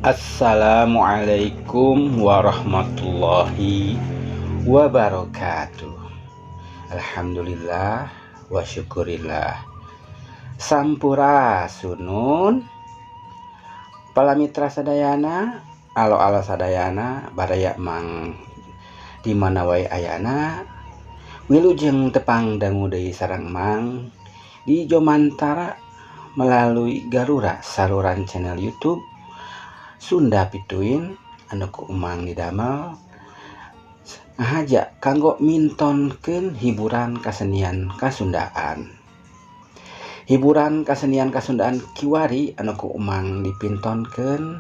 Assalamualaikum warahmatullahi wabarakatuh. Alhamdulillah wa syukurillah. Sampurasunun pala mitra sadayana, alo-alo sadayana, baraya mang di mana wae ayana. Wilujeng tepang dangu deui sareng mang di Jomantara melalui Garura saluran channel YouTube Sunda Pituin anu ku Emang didamel ngahaja kanggo mintonkeun hiburan kasenian kasundaan. Hiburan kasenian kasundaan kiwari anu ku Emang dipintonkeun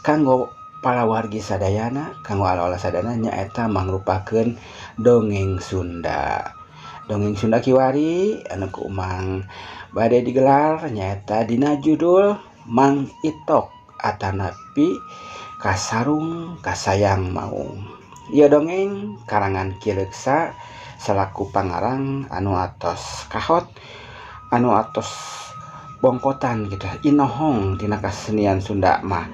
kanggo palawargi sadayana, kanggo ala-ala sadayana nyaeta mangrupakeun dongeng Sunda. Dongeng Sunda kiwari anu ku Emang bade digelar nyaeta dina judul Mang Itok atanapi Kasarung Kasayang Maung. Ieu dongeng karangan Ki Leuksa selaku pangarang anu atos kahot, anu atos bongkotan gitu, inohong tina kasenian Sunda mah,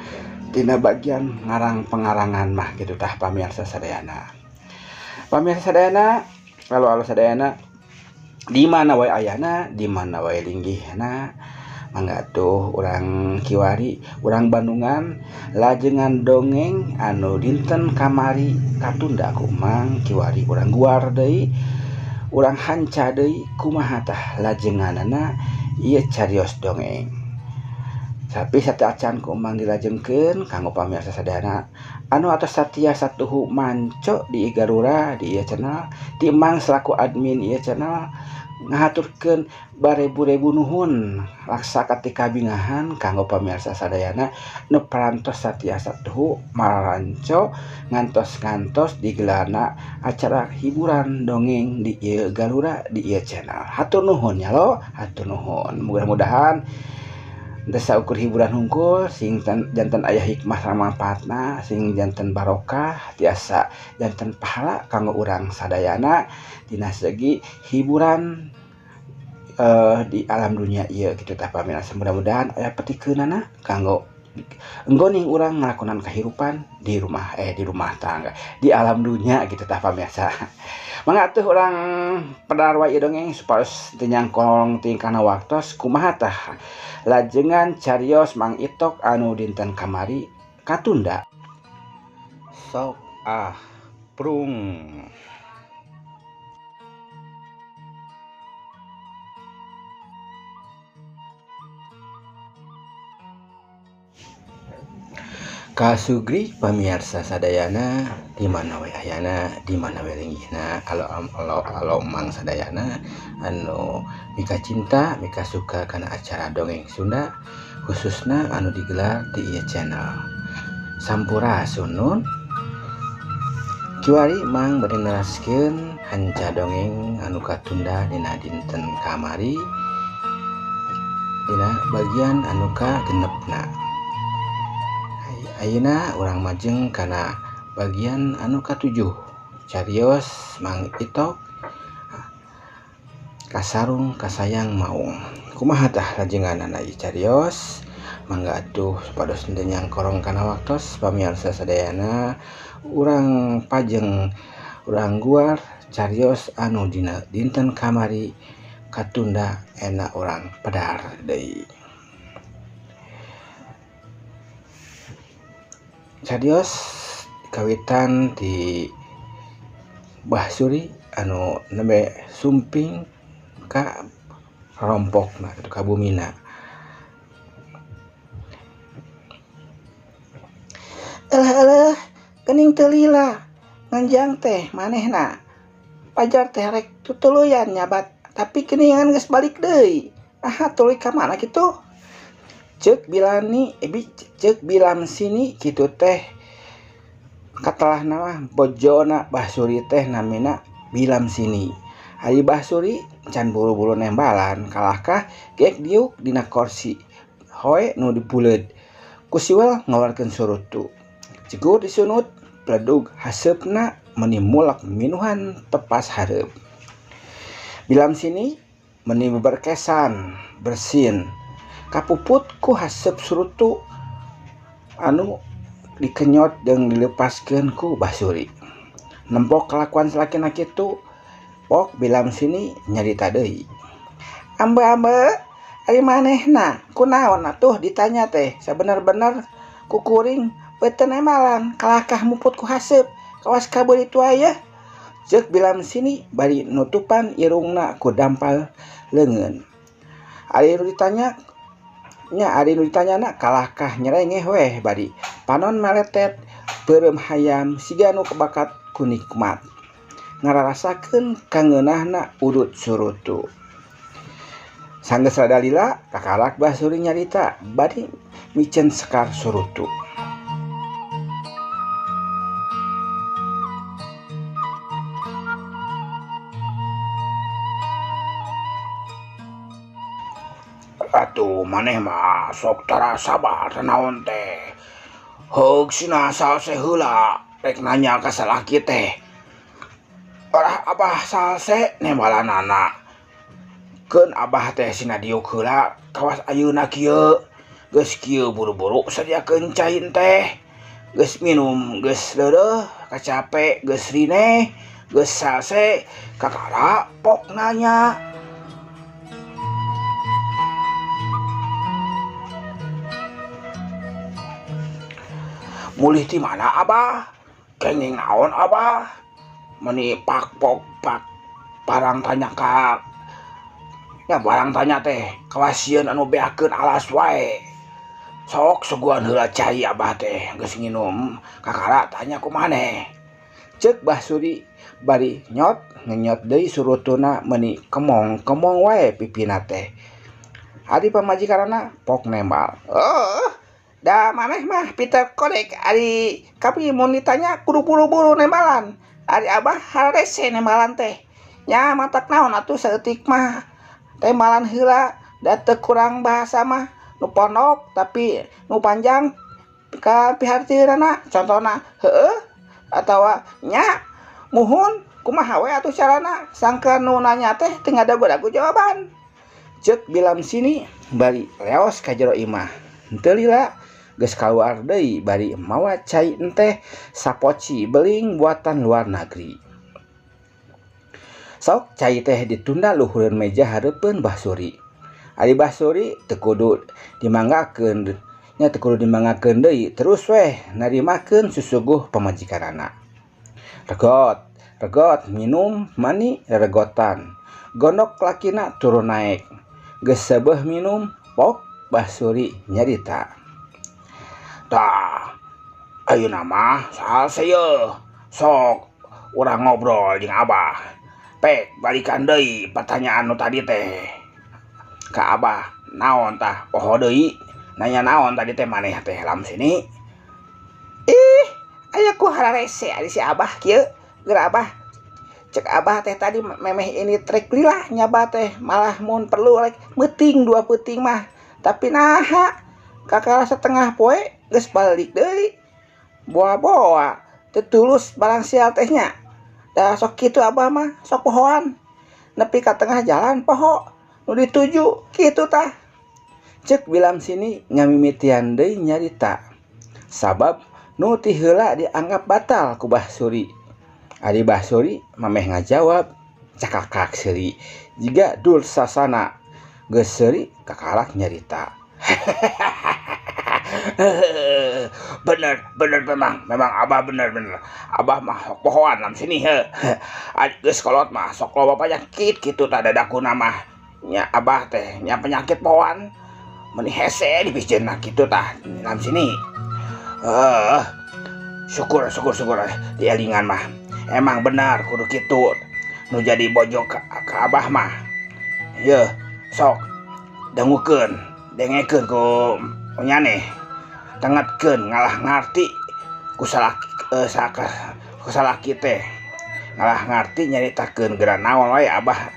tina bagian ngarang pengarangan mah gitu tah pamirsa sadayana. Pamirsa sadayana, alo-alo sadayana, di mana wae ayana, di mana wae linggihna, mangga tuh urang kiwari, urang Bandungan lajengan dongeng anu dinten kamari katunda ku Mang kiwari urang guar deui, urang hanca deui kumaha tah lajenganana ieu carios dongeng. Tapi sateuacan ku Mang dilajengkeun kanggo pamirsa sadayana anu atos satia satuhu manco di Garura di ieu channel, ti Mang selaku admin ieu channel ngahaturkeun barebu-rebu nuhun laksa katika bingahan kanggo pamirsa sadayana nu parantos satia satuhu maranco ngantos-ngantos digelarna acara hiburan dongeng di ieu Garura di ieu channel. Hatur nuhun nya lo, hatur nuhun. Mudah-mudahan desa ukur hiburan hungkul sing janten aya hikmah sareng manfaatna, sing janten barokah, tiasa janten pahala kanggo urang sadayana dina segi hiburan di alam dunia ieu kitu tah pamirsa. Mudah-mudahan aya petikeunana kanggo enggoning urang ngalakonan kahirupan di rumah, di rumah tangga, di alam dunia gitu tah pamirsa. Mangga atuh urang pedar wae dongeng supados teu nyangkolong tingkahna waktos kumaha tah lajengan carios Mang Itok anu dinten kamari katunda. Sok ah prung. Kasugri pamirsa sadayana di mana we ayana, di mana we linggihna, alo alo alo mang sadayana anu mika cinta mika suka kana acara dongeng Sunda khususna anu digelar di ieu channel. Sampurasun. Kiwari mang bade neraskeun hanca dongeng anu katunda dina dinten kamari dina bagian anu kagenepna. Ayeuna urang majeng kana bagian anu katujuh, carios Mang Itok Kasarung Kasayang Maung. Kumaha tah lajenganana ieu carios? Mangga atuh supados teu nyangkorong kana waktos pamirsa sadayana urang pajeng urang guar carios anu dina dinten kamari katunda enak urang pedar deui. Carios kawitan di Bah Suri anu nembe sumping ka rompokna kitu ka bumina. Elah elah geuning teu lila nganjang teh manehna. Pajar teh rek tutuluyan nyabat tapi geuningan geus balik deui. Aha tuluy ka mana kitu? Ceuk bilani ceuk bilam sini kitu teh katelahna mah bojona Bah Suri teh namina Bilam Sini. Ari Bah Suri can buru-buru nembalan kalahkah gek diuk dina korsi hoe nu dipuleud. Ku siwel ngaluarkeun surutu. Cegur disunut pledug haseupna meni mulek minuhan tepas hareup. Bilam Sini meni beberkesan bersin kapuput ku haseup surutu. Anu dikenyot jeung dilepaskeun ku Basuri. Nempok kelakuan salakina kitu, pok bilam sini nyarita deui. Ambe-ambe ari manehna kunaon atuh ditanya teh sabener-bener ku kuring beuteun emalan kalakah muput ku haseup kawas kabeuli tu aya. Ceuk bilam sini bari nutupan irungna ku dampal leungeun. Ari nu ditanya nya ari nu ditanyana kalahkah nyerengeh weh bari panon meletet peureum hayam siga nu kebakat ku nikmat. Ngararasakeun kangeunahna udut surutu. Sanggeus rada lila kakarak Basuri nyarita bari miceun sekar surutu. Atuh maneh mah sok tara sabar naon teh. Heug sina salse heula rek nanya ka salaki teh. Orah abah salse nembalanana. Keun abah teh sina diuk heula kawas ayeuna kieu. Geus kieu buru-buru sadiakeun cai teh. Geus minum geus leureuh kacape geus rineh geus salse kakara pok nanya. Mulih ti mana abah? Kenging naon abah? Meni pak pok pak barang tanya ka ya barang tanya teh kawasieun anu beakeun alas wae. Sok suguhan heula cai abah teh geus nginum kakara tanya ku maneh. Ceuk Basuri bari nyot ngenyot deui surutuna meuni kemong-kemong wae pipina teh. Ari pamajikanana pok nembal. Oh, da maneh mah Peter Kodek ari kami mun ditanya kudu buru-buru nembalan. Ari abah harese nembalan teh. Nya matak naon atuh saeutik mah tembalan heula da teu kurang bahasa mah nu pondok tapi nu panjang ka pihartieunana contona heueuh atawa nya muhun kumaha we atuh carana sangka nu nanya teh teu ngadagu-dagu jawaban. Ceuk bilam sini bari leos ka jero imah. Henteu lila geus kaluar deui bari mawa cai enteh sapoci beling buatan luar negeri. Sok cai teh ditunda luhureun meja hareupeun Basuri. Ari Basuri teu kudu dimanggakeun nya teu kudu dimanggakeun deui terus weh narimakeun susuguh pamajikanana. Regot, regot minum mani reregotan. Gondok lakina turun naek. Geus seubeuh minum pok Basuri nyarita. Tah, ayeuna mah salse yeuh. Sok urang ngobrol jeung abah. Pek balikan deui pertanyaan nu tadi teh. Ka abah naon tah poho deui nanya naon tadi teh maneh teh lam sini. Ih, aya ku hararese ari si abah kieu. Geura abah cek abah teh tadi memeh ini trek lila nyaba teh malah mun perlu rek meuting dua peuting mah. Tapi naha kakara setengah poe geus balik deui. Boa-boa teu tulus barang sial teh nya. Da sok kitu abah mah sok pohoan. Nepi ka tengah jalan poho nu dituju kitu tah. Ceuk bilam sini ngamimitian deui nyarita. Sabab nu ti heula dianggap batal ku Basuri. Ari Basuri mameh ngajawab cakakak seuri jiga dursasana. Geus seuri kakarak nyarita. Bener bener memang abah bener bener abah mah sok pohoan lam sini heuh. Geus kolot mah sok loba penyakit kitu tah dadakuna mah nya abah teh nya penyakit pohoan meni hese dipijeunna kitu tah lam sini. Syukur syukur syukur dielingan mah emang benar kudu kitu nu jadi bojo ka abah mah. Yeuh sok dangukeun dengekeun ku nyaneh tengetkeun ngalah ngarti ku salaki teh ngalah ngarti nyaritakeun geura naon wae abah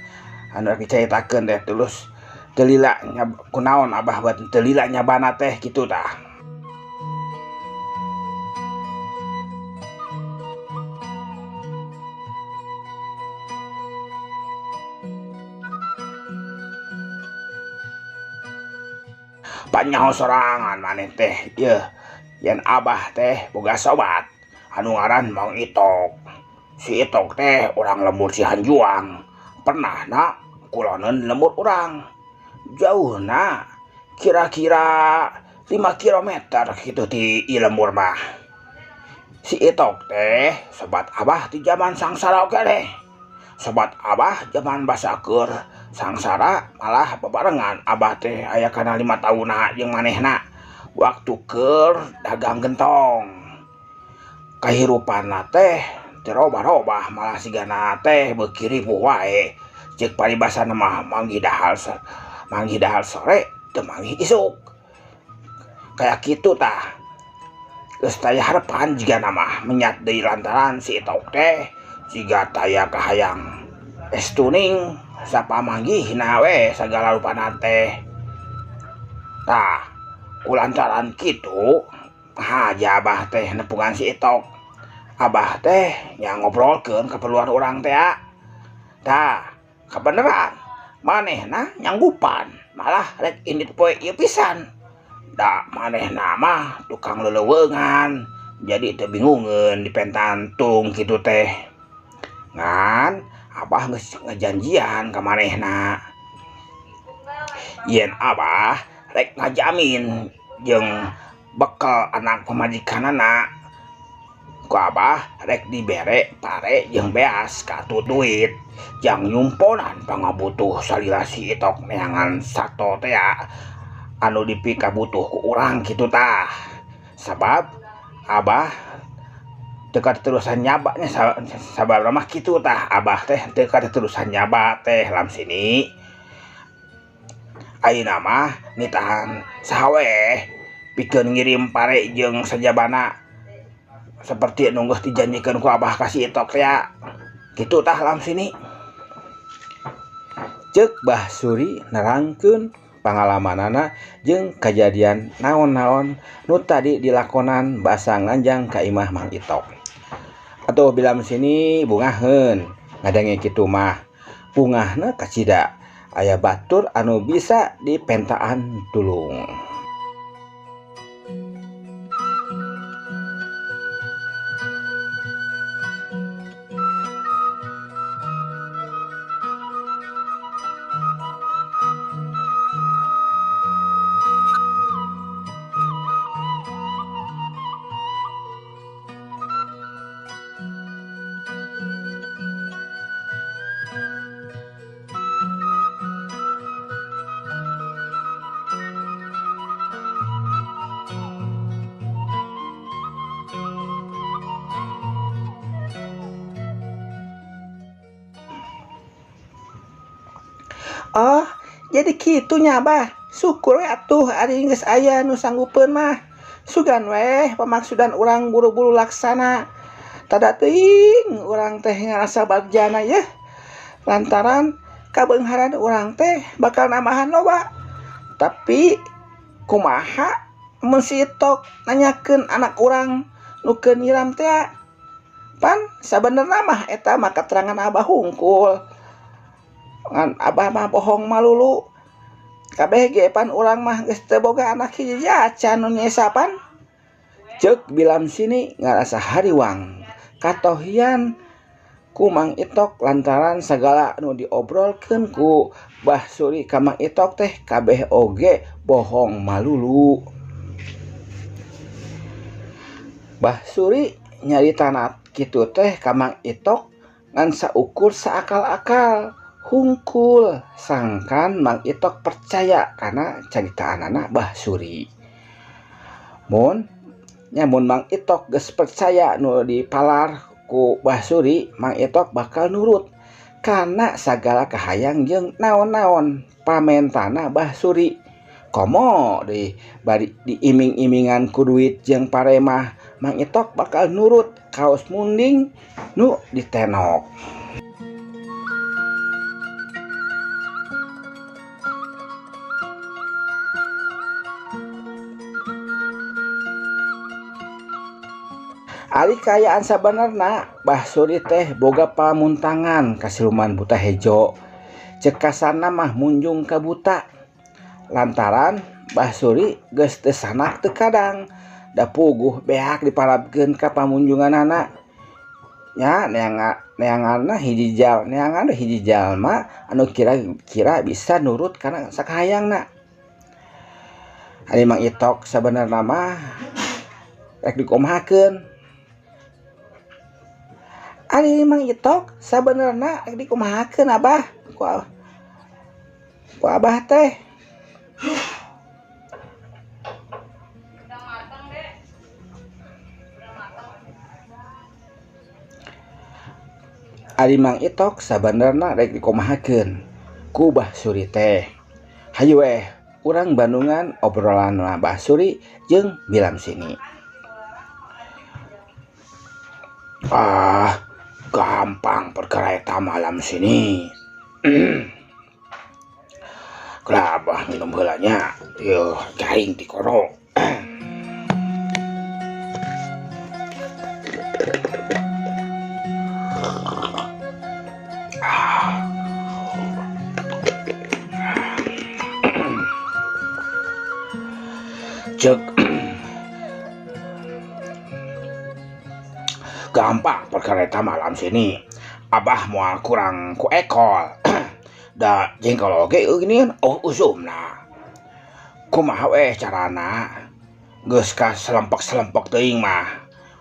anu rek dicaritakeun teh tulus teu lila kunaon abah buat teu lila nyabana teh kitu tah. Panyaho sorangan maneh teh yeuh Yen Abah teh boga sobat anu ngaran Mang Itok. Si Itok teh urang lembur Cihanjuang. Pernahna kuloneun lembur urang. Jauhna kira-kira 5 kilometer kitu ti ieu lembur mah. Si Itok teh sobat Abah di zaman sangsara oge deh. Sobat Abah zaman basakeur sangsara malah bebarengan Abah teh aya kana 5 tahunna jeung manehna waktu keur dagang gentong. Kahirupanna teh teu robah-robah malah sigana teh beuki ripuh wae. Ceuk paribasana mah manggih dahar sore teu manggih isuk. Kaya kitu tah. Geus taya harepan jigana mah menyat deui lantaran si Itok teh jiga taya kahayang estuning sapamanggihna we sagala rupana teh. Tah kulantaran kitu haja Abah teh nepungan si Itok. Abah teh nya ngobrolkeun keperluan urang teh. Tah kabeneran manehna nyanggupan malah rek indit poe ieu pisan. Da manehna mah tukang leleuweungan jadi teu bingungeun dipentantung kitu teh. Ngan Abah geus ngajanjian ka manehna yen Abah rek ngajamin jeung bekal anak pamajikanana ku Abah rek dibere pare jeung beas katut duit jang nyumponan pangabutuh salila si Itok neangan sato teh anu dipikabutuh ku urang kitu tah. Sabab Abah teu katerusan nyabanya sabab mah kitu tah Abah teh teu katerusan nyaba teh lam sini. Ayeuna mah nitahan saha we pikeun ngirim pare jeung sajabana seperti nu geus dijanjikeun ku Abah ka si Itok teh. Kitu tah lam sini. Ceuk Bah Suri nerangkeun pangalamanana jeung kajadian naon-naon nu tadi dilakonan basa nganjang ka imah Mang Itok. Atuh bilam sini bungaheun ngadenge kitu mah. Bungahna kacida aya batur anu bisa dipentaan tulung. Oh, jadi kitunya Abah. Syukur we atuh ari geus aya nu sanggupeun mah. Sugan weh pamaksudan urang buru-buru laksana. Tada teuing urang teh ngarasa bagjana yeuh. Lantaran kabeungharan urang teh bakal nambahan loba. Tapi kumaha mun si Itok nanyakeun anak urang nu keur nyiram teh. Pan sabenerna mah eta mah katerangan Abah hungkul. Ngan Abah mah bohong malulu. Kabeh ge pan urang mah geus teu boga anak hiji acan nu nyesa pan. Ceuk bilam sini ngarasa hariwang katohian ku Mang Itok lantaran sagala nu diobrolkeun ku Bah Suri ka Mang Itok teh kabeh oge bohong malulu. Bah Suri nyaritana kitu teh ka Mang Itok ngan saukur saakal-akal hungkul sangkan Mang Itok percaya karena caritaanana Bah Suri. Mun nya mun Mang Itok geus percaya nu dipalar ku Bah Suri, Mang Itok bakal nurut karena sagala kahayang jeung naon-naon pamentana Bah Suri. Komo deui bari diiming-imingan ku duit jeung paremah, Mang Itok bakal nurut kaos munding nu ditenok. Ari kaayaan sabenerna Bah Suri teh boga pamuntangan ka siluman buta hejo. Ceuk kasarna mah munjung ka buta. Lantaran Bah Suri geus teu sanak teu kadang Da puguh beak dipalabkeun ka pamunjunganana. Nya neanganna hiji jal, neangan hiji jalma anu kira-kira bisa nurut kana sakahayangna. Ari Mang Itok sabenerna mah rek dikumahakeun. Ari Mang Itok sabenerna rek dikumahakeun Abah ku Abah teh. Ari Mang Itok sabenerna rek dikumahakeun ku Bah Suri teh. Hayu weh urang Bandungan obrolan Bah Suri jeung Bilam Sini. Ah, gampang perkara eta malam sini. Kelabah minum heula nya, yeuh garing tikoro. Cek gampang perkara eta malam sini. Abah moal kurang ku ekol. Da jengkol oge geuning oh usumna. Kumaha weh carana? Geus ka selempek-selempek teuing mah.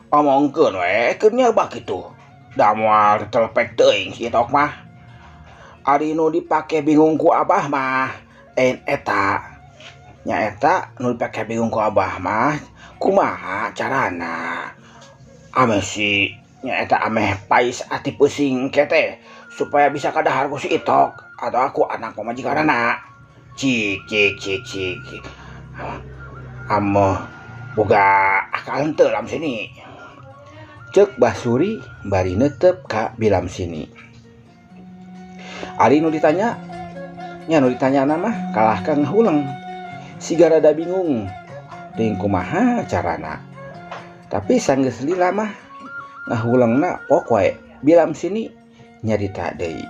Omongkeun we keun nya bah kitu. Da moal telepek teuing si Itok mah. Ari nu dipake bingung ku Abah mah eta. Nya eta nu dipake bingung ku Abah mah kumaha carana? Ameh si nya eta ameh pais ati pusing kete supaya bisa kadahar ku si Itok atau aku anak pamajikanana. Cik cik cik cik. Amoh boga akal henteu lam sini. Ceuk Bah Suri bari neuteup ka Bilam Sini. Ari nu ditanya nya nu ditanyana mah kalah ka ngahuleng. Siga rada bingung teuing kumaha carana. Tapi sanggeus lila mah ngahulengna pok wae. Bilam Sini nyarita deui.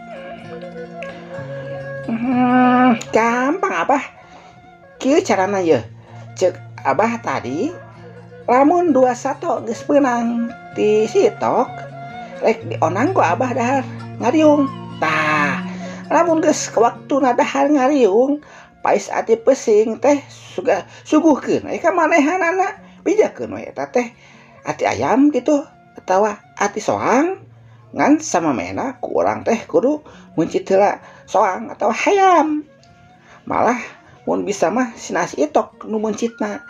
Gampang Abah. Kieu carana yeuh. Ceuk Abah tadi lamun dua sato geus meunang ti si Itok rek dionang ku Abah dahar ngariung. Tah, lamun geus waktuna dahar ngariung pais ati pesing teh suguhkeun we ka manehanana. Pijakeun we eta teh ati ayam gitu atawa ati soang ngan samamehna ku urang teh kudu meuncit heula soang atawa hayam. Malah mun bisa mah si nasi Itok nu meuncitna.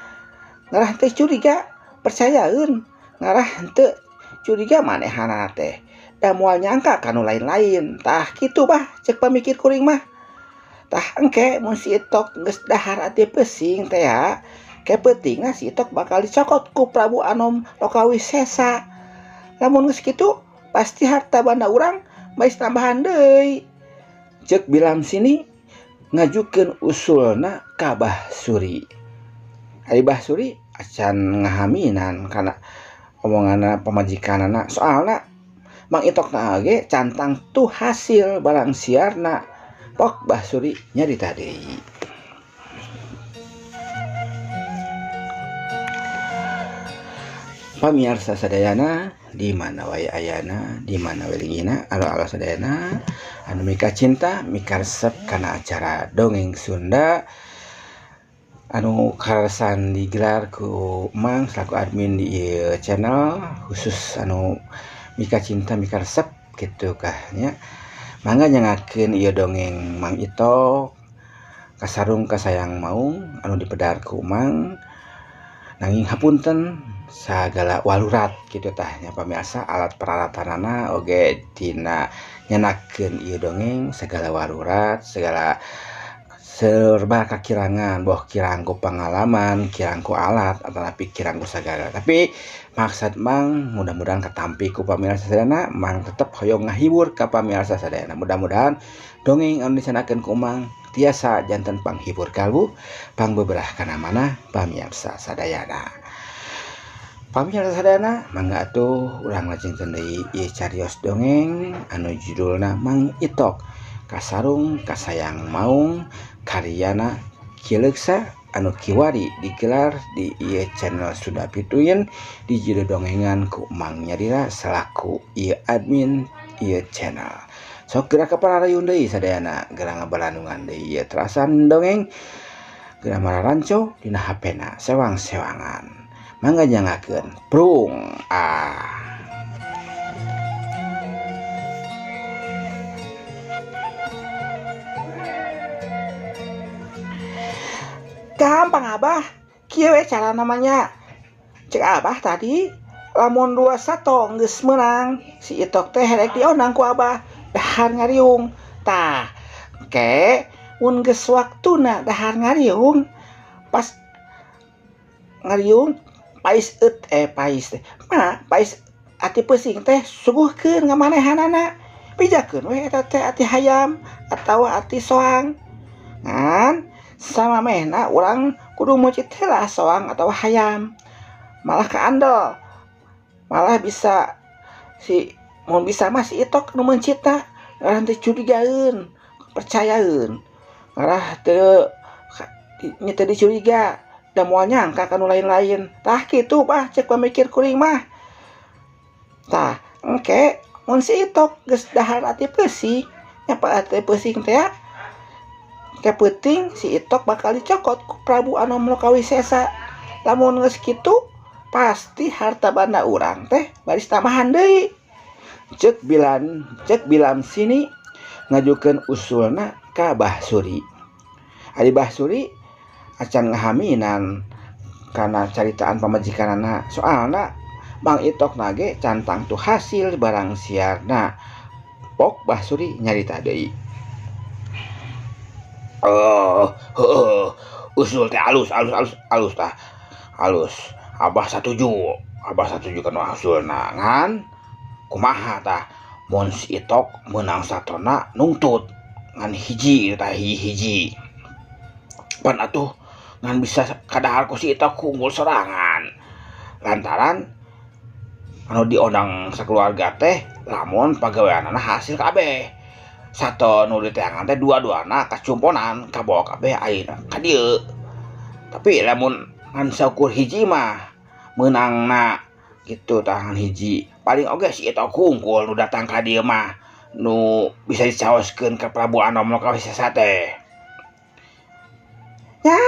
Ngarah teh curiga percayaeun, ngarah henteu curiga manehanana teh. Da moal nyangka ka nu lain-lain. Tah kitu bah ceuk pamikir kuring mah. Tah engke mun si Itok geus dahar ati pesing teh ya, ke peutingna si Itok bakal dicokot ku Prabu Anom Lokawisesa. Lamun geus kitu pasti harta banda urang bais tambahan deui. Ceuk Bilam Sini ngajukeun usulna ka Bah Suri. Ari Bah Suri acan ngahaminan kana omonganna pamajikanana, soalna Mang Itok na ge cantang tuh hasil barang siarna. Pok Bah Suri nyarita deui. Pamiarsa sadayana di mana wae ayana, di mana wae lingina, alo-alo sadayana anu mika cinta mika resep kana acara dongeng Sunda anu karasan digelar ku Mang selaku admin di ieu channel khusus anu mika cinta mika resep gitu kah nya. Mangga nyangakeun ieu dongeng Mang Itok kasarung kasayang maung anu dipedar ku Mang. Nanging hapunten sagala walurat kitu tah nya pamirsa, alat peralatanana oge dina nyenakeun ieu dongeng segala walurat, segala serba kakirangan, boh kirang ku pengalaman, kirang ku alat, atanapi kirang ku sagala. Tapi maksud Mang mudah-mudahan katampi ku pamirsa sadayana, Mang tetep hoyong ngahibur ka pamirsa sadayana. Mudah-mudahan dongeng anu dicandakeun ku Mang tiasa janten panghibur kalbu, pangbeberah kana manah pamirsa sadayana. Pamirsa sadayana, mangga atuh urang lajengkeun deui ieu carios dongeng anu judulna Mang Itok Kasarung Kasayang Maung karyana Ki Leuksa anu kiwari digelar di ieu channel Sunda Pituin dijidodongengan ku Mang Nyarira selaku ieu admin ieu channel. Sok geura ka pararayun deui sadayana, geura ngabalandungan deui ieu terasan dongeng, geura mararanco dina HP-na sewang-sewangan. Mangga nyangakeun prung ah. Gampang abah, kieu we cara namanya. Cek abah tadi, lamun dua sato geus meunang, si Itok teh rek dionang ku abah, dahar ngariung. Tah, ke mun geus waktuna dahar ngariung, pas ngariung pais pais teh. Ma, pais ati peuting teh suguhkeun ngamanehanana. Pijakeun we eta teh ati hayam atawa ati soang. Ngan sama mehna urang kudu meucit heula soang atau hayam, malah kaandel, malah bisa si mun bisa mah si Itok nu meuncitna ngarah teu curigaeun, percayaeun, ngarah teu nya teu dicuriga da moal nyangka ka nu lain-lain. Tah kitu bah cek pamikir kuring mah. Tah engke mun si Itok geus dahar ati peuting, nya ati peuting teh kepeuting si Itok bakal dicokot ku Prabu Anom Lokawisesa. Lamun geus kitu pasti harta banda urang teh baris tambahan deui. Cek bilam sini ngajukeun usulna ka Bah Suri. Ari Bah Suri acan ngahaminan kana caritaan pamajikanana, soalna Mang Itok nage can tangtu hasil barang siarna. Pok Bah Suri nyarita deui. Usul teh alus alus tah alus. Abah satuju kana usulna. Ngan kumaha tah mun si Itok meunang satona nungtut ngan hiji tah hiji. Pan atuh ngan bisa kadahar ku si Itok unggul sorangan. Lantaran anu diondang sakeluarga teh lamun pagaweanana hasil kabeh. Sato nu diteangan teh dua-duana kacumponan kabawa kabeh ayeuna ka dieu. Tapi lamun ngan saukur hiji mah meunangna kitu tah ngan hiji. Paling oge si Itok hungkul nu datang ka dieu mah nu bisa dicaoskeun ka Prabu Anom Lokawisesa teh. Nya,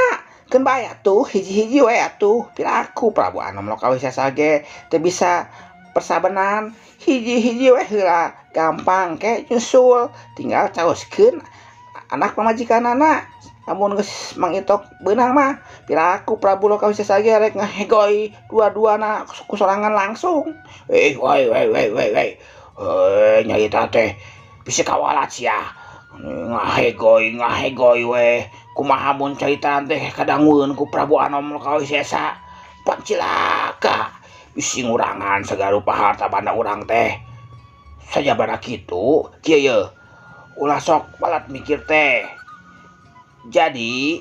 keun bae atuh hiji-hiji we atuh. Piraku Prabu Anom Lokawisesa ge teu bisa persabenan, hiji-hiji we heula gampang ke nyusul, tinggal caoskeun anak pamajikanana. Lamun geus Mang Itok beunang mah piraku Prabu Lokawisesa ge rek ngahegoi dua-duana ku sorangan langsung. Woi woi woi woi woi. Nyarita teh bisi kawalat sia. Ngahegoi we. Kumaha mun carita teh kadangueun ku Prabu Anom Lokawisesa. Pan cilaka. Bisi ngurangan sagarupa harta banda urang teh. Sajabana kitu, kieu ye. Ulah sok balat mikir teh. Jadi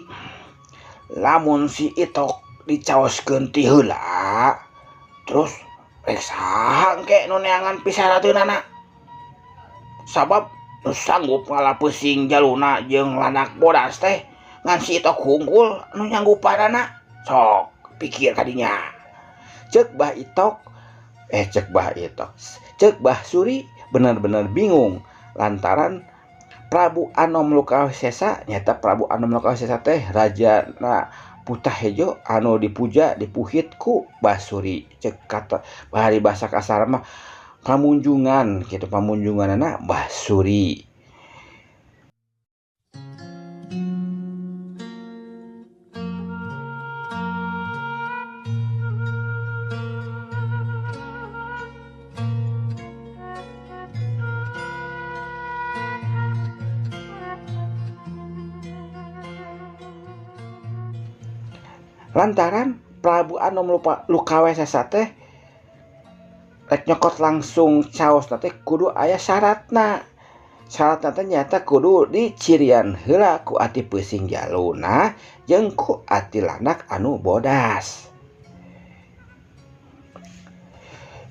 lamun si Itok dicaoskeun ti heula, terus rek saha engke nu neangan pisarateunana. Sabab nu sanggup ngalapeusing jaluna jeung landak bodas teh ngan si Itok hungkul nu nyanggupanana. Sok pikir kadinya. Cek Bah Itok, cek Bah Suri benar-benar bingung lantaran Prabu Anom Lokawisesa nyata Prabu Anom Lokawisesa teh rajana Putah Hejo anu dipuja dipuhit ku Bah Suri. Cek kata bahari bahasa kasar mah pamunjungan kitu, pamunjunganana Bah Suri. Lantaran Prabu Anom Lokawisesa teh rek nyokot langsung caos teh kudu aya syaratna. Syaratna teh nyata kudu dicirian heula ku ati peuting jaluna jeung ku ati landak anu bodas.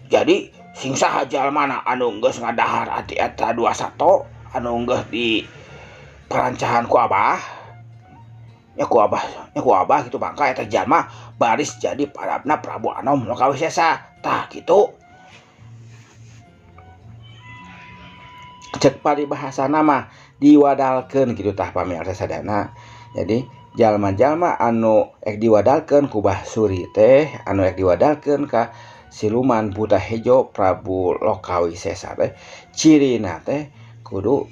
Jadi sing saha jalmana anu geus ngadahar ati eta dua sato anu geus di parancahan ku abah. Nya ku abah gitu mangka eta jalma baris jadi parabna Prabu Anom Lokawisesa. Tah kitu. Cek paribahasana mah diwadalkeun kitu tah pamirsa sadayana. Jadi jalma-jalma anu ek diwadalkeun ku Bah Suri teh, anu ek diwadalkeun ka siluman buta hejo Prabu Lokawisesa teh, cirina teh kudu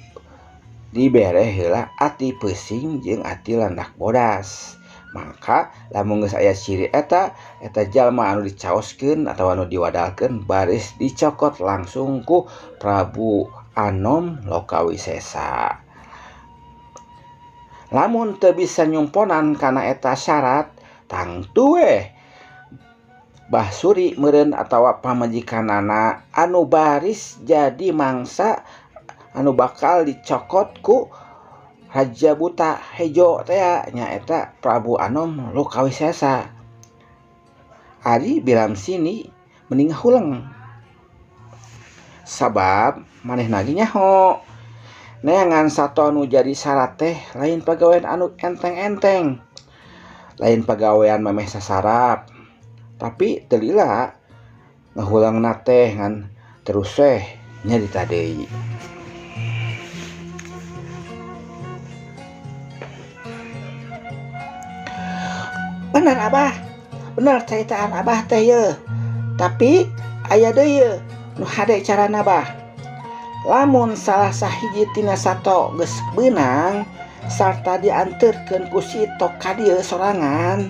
dibere heula ati peusing jeung ati landak bodas. Maka lamun geus aya ciri eta, eta jalma anu dicaoskeun atawa anu diwadalkeun baris dicokot langsung ku Prabu Anom Lokawisesa. Lamun teu bisa nyumponan kana eta syarat, tangtu weh Bah Suri meureun atawa pamajikanana anu baris jadi mangsa anu bakal dicokot ku Raja Buta Hejo teh nyaeta Prabu Anom Lokawisesa. Ari bilam sini mending huleng. Sabab manehna ge nyaho neangan sato anu jadi syarat teh lain pagawean anu enteng-enteng, lain pagawean memeh sasarap, tapi teu lila ngahulengna teh ngan terus weh nyarita deui. Bener abah, bener caritaan abah teh ye. Tapi aya deui ye nu hade carana bah. Lamun salah sahiji tina sato geus beunang sarta dianterkeun ku si Itok ka dieu sorangan.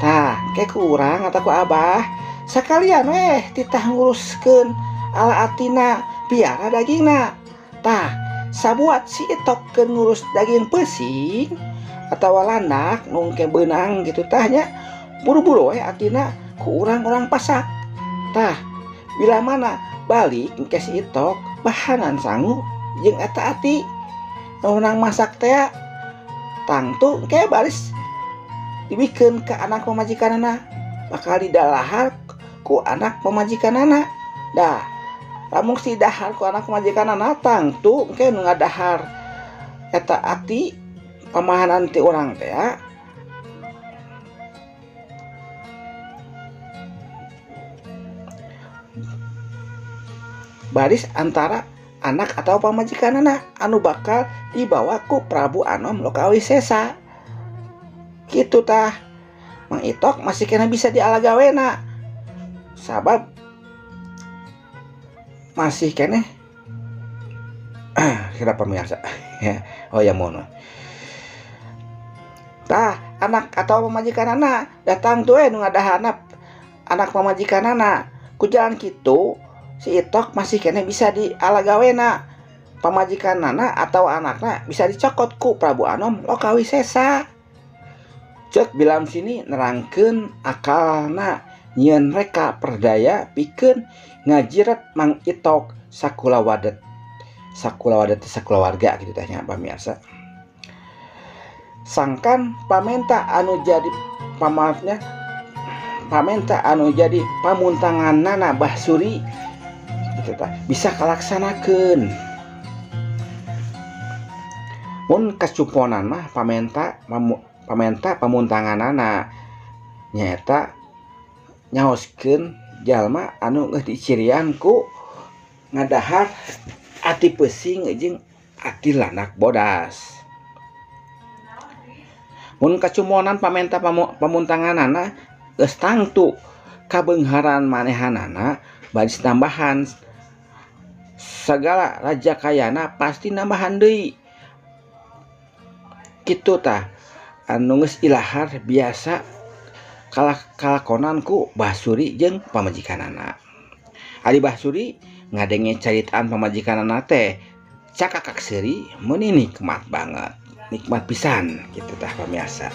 Tah, ke ku urang atawa ku abah sakalian weh titah nguruskeun ala atina piara dagingna. Tah, sabuat si Itok keur ngurus daging peusing atawa landak nu engke beunang gitu tah nya, buru-buru weh atina ku urang-urang pasak. Tah, bila mana balik engke si Itok bahanan sangu jeung eta ati nu masak teh, tangtu engke baris dibikeun ka anak pamajikanana, bakal didalahar ku anak pamajikanana. Dah, lamun si dahar ku anak pamajikanana, tangtu engke nu ngadahar eta ati pamahanan ti urang teh ya. Baris antara anak atau pamajikanana anu bakal dibawa ku Prabu Anom Lokawisesa. Kitu tah. Mang Itok masih kena bisa dialagawena. Sabab masih keneh kira pemirsa. Oh ya mono. Tah, anak atau pamajikanana datang tuh nu ngadahana anak pamajikanana. Ku jalan kitu si Itok masih kene bisa dialagawena. Pamajikanana atau anakna bisa dicokot ku Prabu Anom Lokawisesa. Cek bilam sini nerangkeun akalna nyieun reka perdaya pikeun ngajiret Mang Itok sakula wadet. Sakula wadet sakula warga kitu teh nya pamirsa. Sangkan pamenta anu jadi pamaafnya pamenta anu jadi pamuntanganana Bah Suri gitu tah bisa kalaksanakeun. Mun kacumponan mah pamenta pamuntanganana nyaeta nyaoskeun jalma anu geus dicirian ku ngadahar ati peusing jeung ati landak bodas. Mun kacumonan pamenta pamuntanganana geus tangtu kabeungharan manehanana baris nambahan segala raja kayana pasti nambahan deui. Kitu tah anu geus ilahar biasa kalakonan ku Bah Suri jeung pamajikanana. Ari Bah Suri ngadenge caritaan pamajikanana teh cakakak seuri meuni nikmat banget. Nikmat pisan gitu tah pamirsa.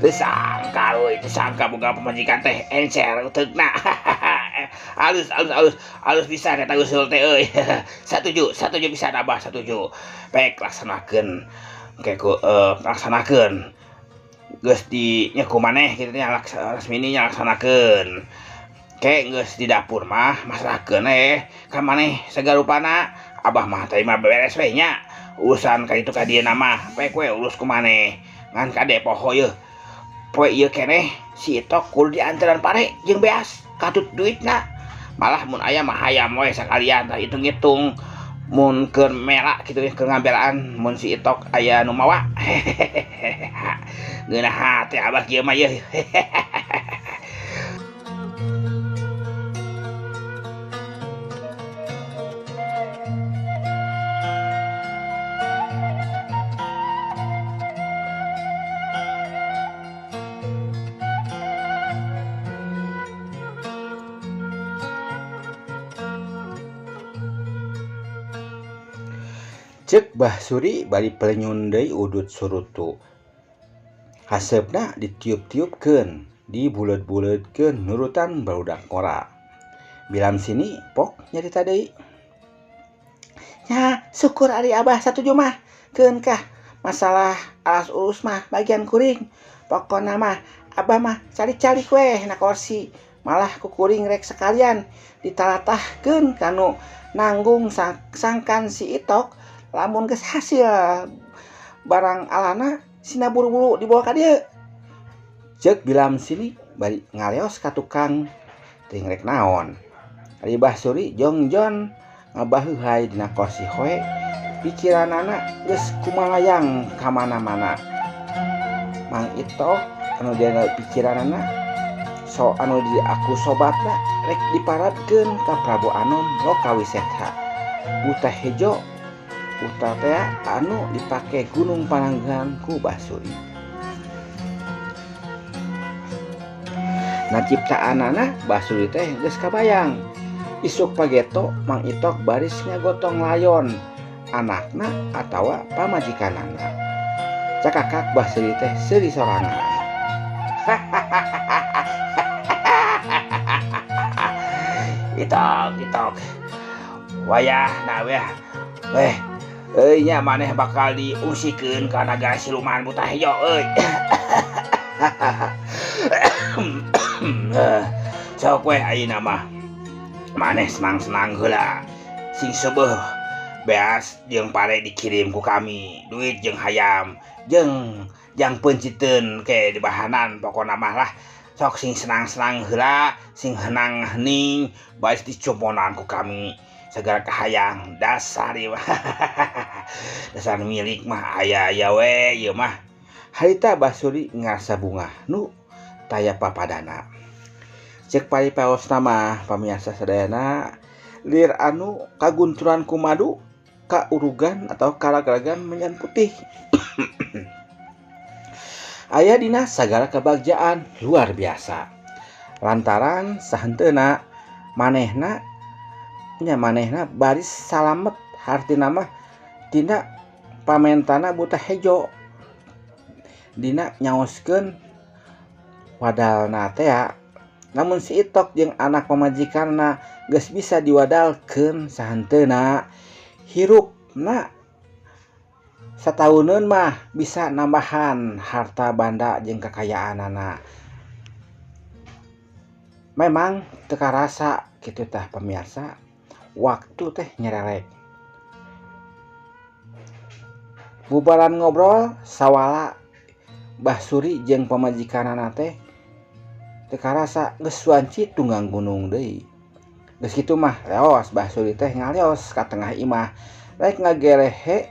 Disangka euy, disangka boga pamajikan teh encer uteukna. Alus alus alus alus pisan eta usul teh euy. Satuju, satuju pisan abah satuju. Pek laksanakeun. Engke ku laksanakeun. Geus di nya ku maneh kitu nya Lasmini nya laksanakeun. Ke geus di dapur mah masrahkeun ka maneh sagarupana Abah mah tadi mah beres we nya. Urusan ka ditu ka dieu mah pek we urus ku maneh. Ngan kade poho yeuh. Poe ieu keneh si Itok kudu diantaran pare jeung beas katut duitna. Malah mun aya mah hayam we sakalian tah hitung-hitung mun keur mera kitu keur ngambelaan mun si Itok aya nu mawa. Ngeunah hate abah kieu mah yeuh. Ceuk Bah Suri bari pelenyun deui udut surutu. Haseupna ditiup-tiupkeun, dibuleud-buleudkeun nurutan barudak ngora. Bilam sini pok nyarita deui. Nya syukur ari abah satuju mah. Keun kah masalah alas urus mah bagian kuring. Pokona mah abah mah calik-calik weh na korsi. Malah ku kuring rek sekalian ditalatahkeun kanu nanggung sangkan si Itok. Lamun geus hasil barang alana sina buru-buru dibawa ka dieu. Ceuk Bilam sini bari ngaleos ka tukang teuing rek naon. Ari Bah Suri jongjon ngabaheuhay dina korsi hoe pikiranana geus kumalayang ka mana-mana. Mang Itok anu dina pikiranana so anu di aku sobatna rek diparadkeun ka Prabu Anom Lokawisetha. Buta hejo buta teh anu dipake Gunung Pananggahan ku Bah Suri. Nah ciptaanana Bah Suri teh geus kabayang. Isuk pageto Mang Itok baris ngagotong layon anakna atawa pamajikanana. Cakakak Bah Suri teh seuri sorangan. Itok itok. Wayah na weh. Weh euy nya maneh bakal diusikeun ka naga siluman buta hejo euy. Sok weh ayeuna mah maneh senang-senang heula. Sing seubeuh beas jeung pare dikirim ku kami, duit jeung hayam jeung jang peunciteun ke dibahanan pokona mah lah. Sok sing senang-senang heula, sing henang hening bae dicomponan ku kami. Segala kahayang dasar ieu mah. Dasar milik mah aya-aya we ieu mah. Harita Bah Suri ngarasa bungah nu taya papadana. Ceuk paripaosna mah pamiarsa sadayana lir anu kagunturan ku madu kaurugan atau karagragan menyan putih. Aya dina sagala kebagjaan luar biasa. Lantaran sahenteuna manehna nya manehna baris salamet hartina mah tina pamentana buta hejo dina nyaoskeun wadalna tea. Namun si Itok jeung anak pamajikanna geus bisa diwadalkeun sahenteuna hirupna satauneun mah bisa nambahan harta banda jeung kekayaanana. Memang teu karasa kitu tah pamirsa, waktu teh nyerelek. Bubaran ngobrol sawala Bah Suri jeung pamajikanana teh teu karasa geus wanci tunggang gunung deui. Geus kitu mah leos Bah Suri teh ngaleos ka tengah imah rek ngagerehe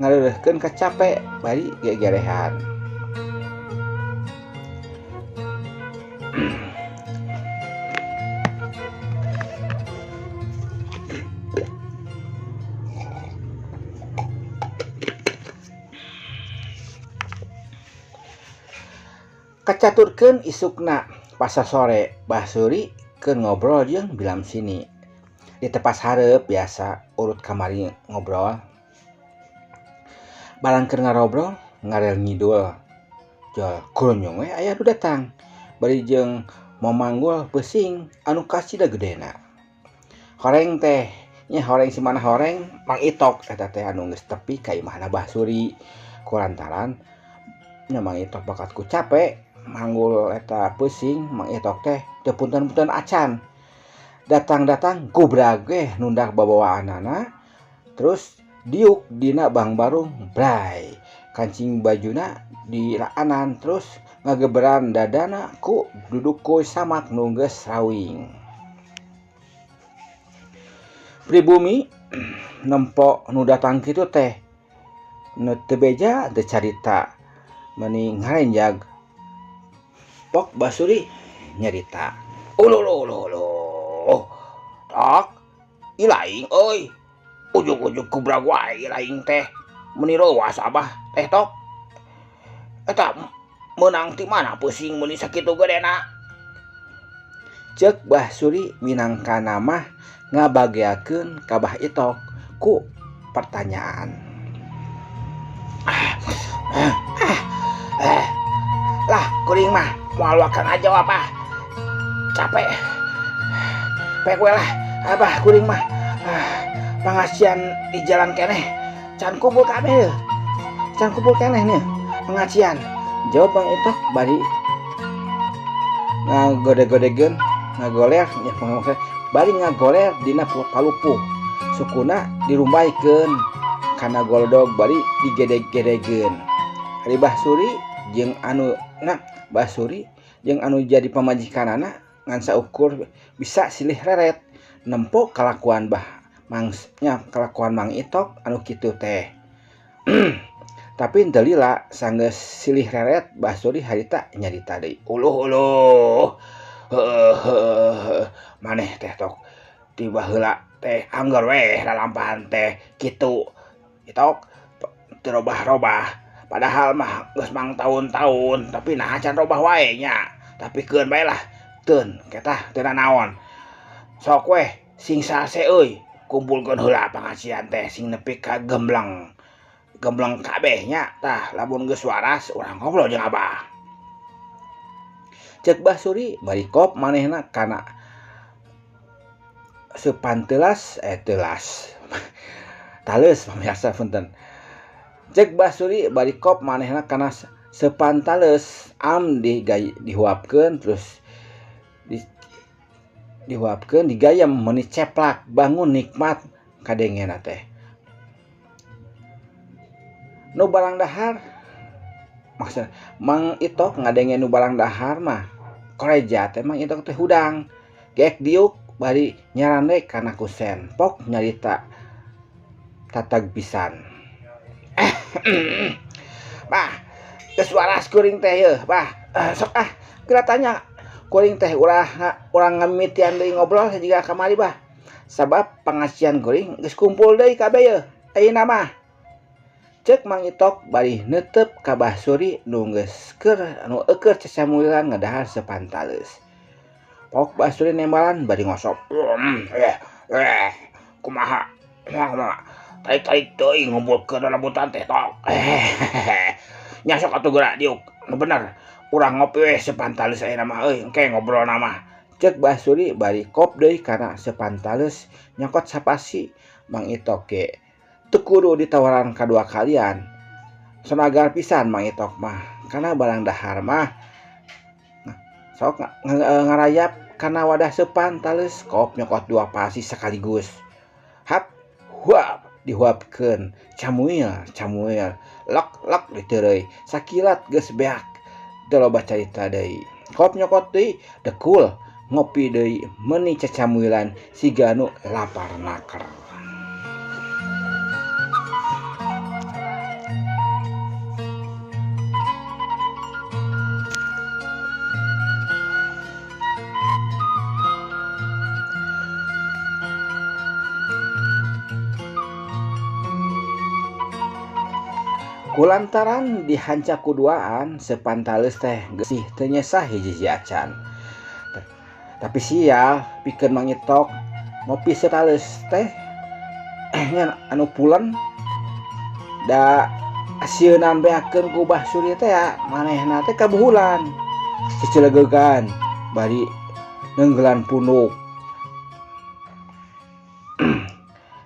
ngaleureurkeun kacape bari gegerehan. Kacaturkeun isukna pasasore Bah Suri keur ngobrol jeung Bilam sini. Di tepas hareup biasa urut kamari ngobrol. Barang keur ngarobrol ngarel ngidul. Jol kuronyong we aya nu datang. Bari jeung momanggul peusing anu kasida gedena. Horeng teh nya horeng si mana horeng Mang Itok eta teh anu geus tepi ka imahna Bah Suri. Kulantaran nya Mang Itok bakat ku cape manggul eta peusing Mang Itok teh teu punten-punten acan. Datang-datang gubrag ge nundak babawaanana terus diuk dina bangbarung bray kancing bajuna dilaanan terus ngageberan dadana ku duduk ku samak nu geus rawing. Pribumi nempo nu datang kitu teh nu teu beja teu carita meuni ngarenjag pok Basuri nyarita. Uluh uluh uluh tok ilaing euy ujug-ujug kubrag wae ilaing teh meuni reuas abah teh tok eta meunang ti mana pusing meuni sakitu gedena. Ceuk Bah Suri minangkana mah ngabageakeun ka Bah Itok ku pertanyaan. Lah kuring mah moal wakang ngajawab ah capek pek we lah abah kuring mah pangasian di jalan keneh can kumpul kabeh yeuh can kumpul keneh nih pengajian. Jawab Bang Itok bari ngagode-godegeun ngagoler nya maksudna bari ngagoler dina palupuh sukuna dirumbaikeun kana goldog bari digedeg-gedegeun. Ari Bah Suri jeung anu na Bah Suri jeung anu jadi pamajikanana ngan saukur bisa silih reret nempo kalakuan Bah Mangsnya kalakuan Mang Itok anu kitu teh. Tapi henteu lila sanggeus silih reret Bah Suri harita nyarita deui. Uluh uluh heuh maneh teh tok ti baheula teh angger weh lalampahan teh kitu Itok teu robah-robah padahal mah geus mang tahun-tahun tapi naha can robah wae nya tapi keun bae lah teun ketah teu nanaon sok weh sing sase euy kumpulkeun heula pangajian teh sing nepi ka gembleng gembleng kabeh nya tah lamun geus waras urang ngobrol jeung abah. Ceuk Bah Suri bari kop manehna kana sepantelas telas taleus pamirsa punten. Ceuk Bah Suri bari kop manehna kana sepantaleus am dihuapkeun terus dihuapkeun digayem meuni ceplak bangun nikmat kadengena teh. Nu barang dahar maksud Mang Itok ngadenge nu barang dahar mah koreja teh Mang Itok teh hudang gek diuk bari nyarande kana kusen pok nyarita tatag pisan. Bah geus waras kuring teh yeuh bah sok ah geura tanya kuring teh ulah urang ngamimitian deui ngobrol jiga kamari bah sabab pangasian kuring geus kumpul deui kabeh yeuh ayeuna mah. Ceuk Mang Itok bari neuteup ka Bah Suri nu geus keur anu eueur cacamuilan ngadahar sepantaleus. Pok Bah Suri nembalan bari ngosok. Kumaha kumaha tarik-tarik teuing ngumpulkeun rambutan teh tok. Nya sok atuh geura diuk nu bener urang ngopi we sepantaleus ayeuna mah euy engke ngobrolna mah. Ceuk Bah Suri bari kop deui kana sepantaleus nyokot sapasi Mang Itok ge teu kudu ditawaran kadua kalian. Sonagar pisan Mang Itok mah kana barang dahar mah sok ngarayap kana wadah sepantaleus kop nyokot dua pasi sekaligus. Hap huap dihuapkeun camuil camuil lok lok diteureuy sakilat geus beak teu loba carita deui. Kop nyokot deui dekul ngopi deui meuni cacamuilan siga nu lapar naker. Kulantaran dihanca kuduaan sepantaleus teh geusih teu nyesah hiji-hiji acan. Tapi sial pikeun Mang Itok ngopi setaleus teh nya anu pulen da asieunan beakeun ku Bah Suri teh manehna teh kabuhulan cicelegegan bari neunggelan punduk.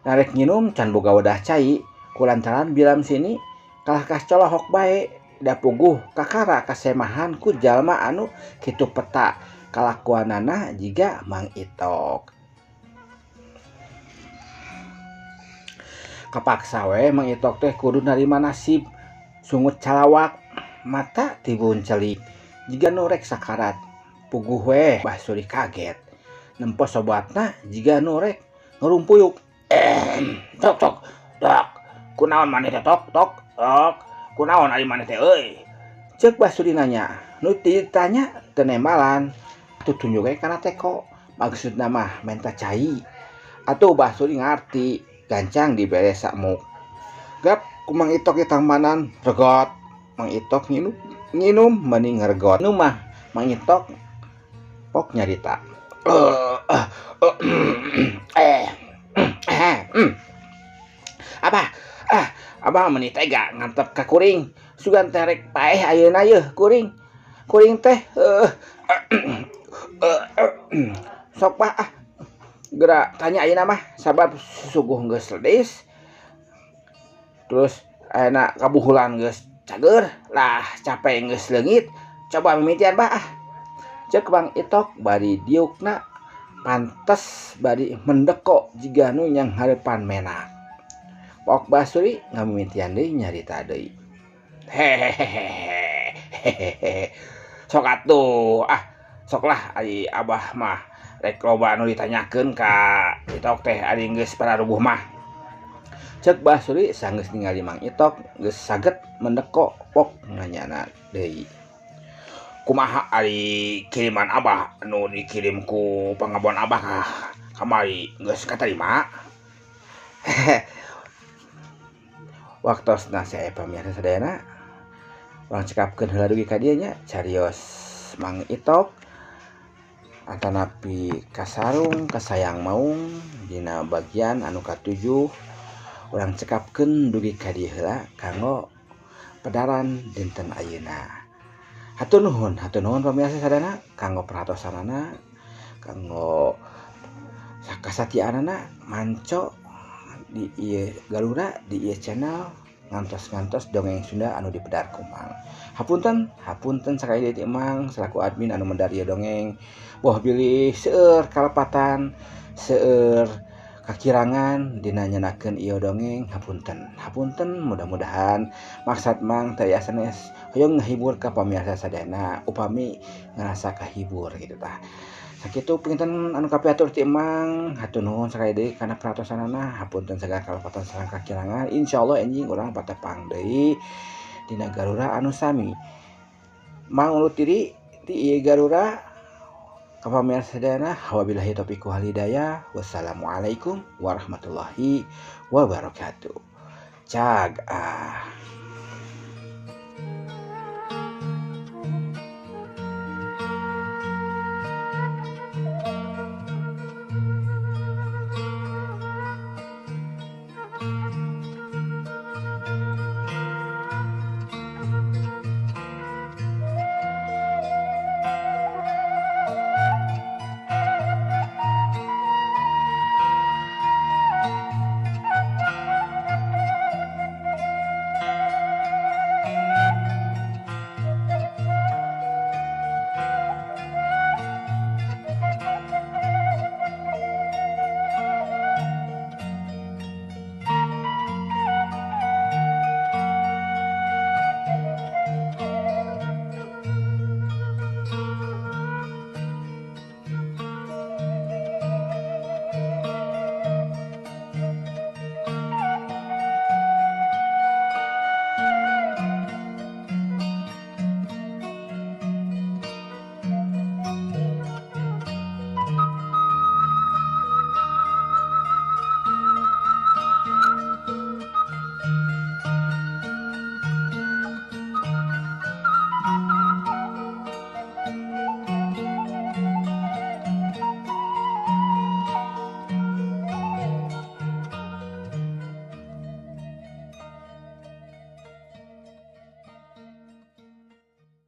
Narek nginum can boga wadah cai kulantaran bilam sini kalah kas colohok bae da puguh kakara kasemahan ku jalma anu kitu peta kalakuanana jiga Mang Itok. Kapaksa we Mang Itok teh kudu narima nasib sungut calawak mata tibun celik jiga nu rek sakarat. Puguh we Bah Suri kaget nempo sobatna jiga nu rek ngarumpuyuk. Tok tok tok kunaon maneh teh tok tok tok kunaon ari maneh teh euy? Ceuk Bah Suri nanya. Nu ditanya teu nembalan tutunjuk we kana teko maksudna mah menta cai. Atuh Bah Suri ngarti gancang dibere samuk. Gap ku Mang Itok ditangmanan regot. Mang Itok nginum meni ngeregot. Nu mah Mang Itok pok nyarita. Abah, abah meni tega ngantep ka kuring. Sugan teh rek paeh ayeuna yeuh kuring. Kuring teh sok bah ah. Geura tanya ayeuna mah sabab suguh geus ledis. Terus ayeuna kabuhulan geus cager lah capek geus leungit. Coba mimitian bah ah. Ceuk Mang Itok bari diukna pantes bari mendeko jiga nu nyanghareupan menak. Pok Bah Suri ngamimitian deui nyarita deui. Hehehe. Sok atuh ah sok lah ari abah mah rek loba nu ditanyakeun ka Itok teh ari geus pararuguh mah. Ceuk Bah Suri sanggeus ningali Mang Itok geus saget mendeko pok nanyana deui. Kumaha ari kiriman abah nu dikirim ku pangabon abah ka kamari geus katarima? Waktosna saya pamirsa sadayana urang cekapkeun heula dugi ka dieu nya carios Mang Itok atanapi kasarung kasayang maung dina bagian anu katujuh urang cekapkeun dugi ka dieu heula kanggo pedaran dinten ayeuna. Hatur nuhun pamirsa sadayana kanggo perhatosanana kanggo kasatianana manco di ieu Galura di ieu channel ngantos-ngantos dongeng Sunda anu dipedar ku Mang. Hapunten sakali deui ti Mang selaku admin anu medar ieu dongeng. Boh bilih seueur kalepatan, seueur kakirangan dina nyenakeun ieu dongeng. Hapunten mudah-mudahan maksad Mang teh sanes hoyong ngahibur ka pamirsa sadayana upami ngarasa kahibur kitu tah. Sakitu pinten anu kapihatur ti Mang, hatur nuhun sakali deui kana perhatosanana, hapunten sagala kalepatan sareng kakirangan. Insyaallah enjing urang patepang deui dina Garura anu sami. Mang undur diri ti ieu Garura ka pamirsa sadayana, wabillahi taufiq wal hidayah. Wassalamualaikum warahmatullahi wabarakatuh. Cag ah.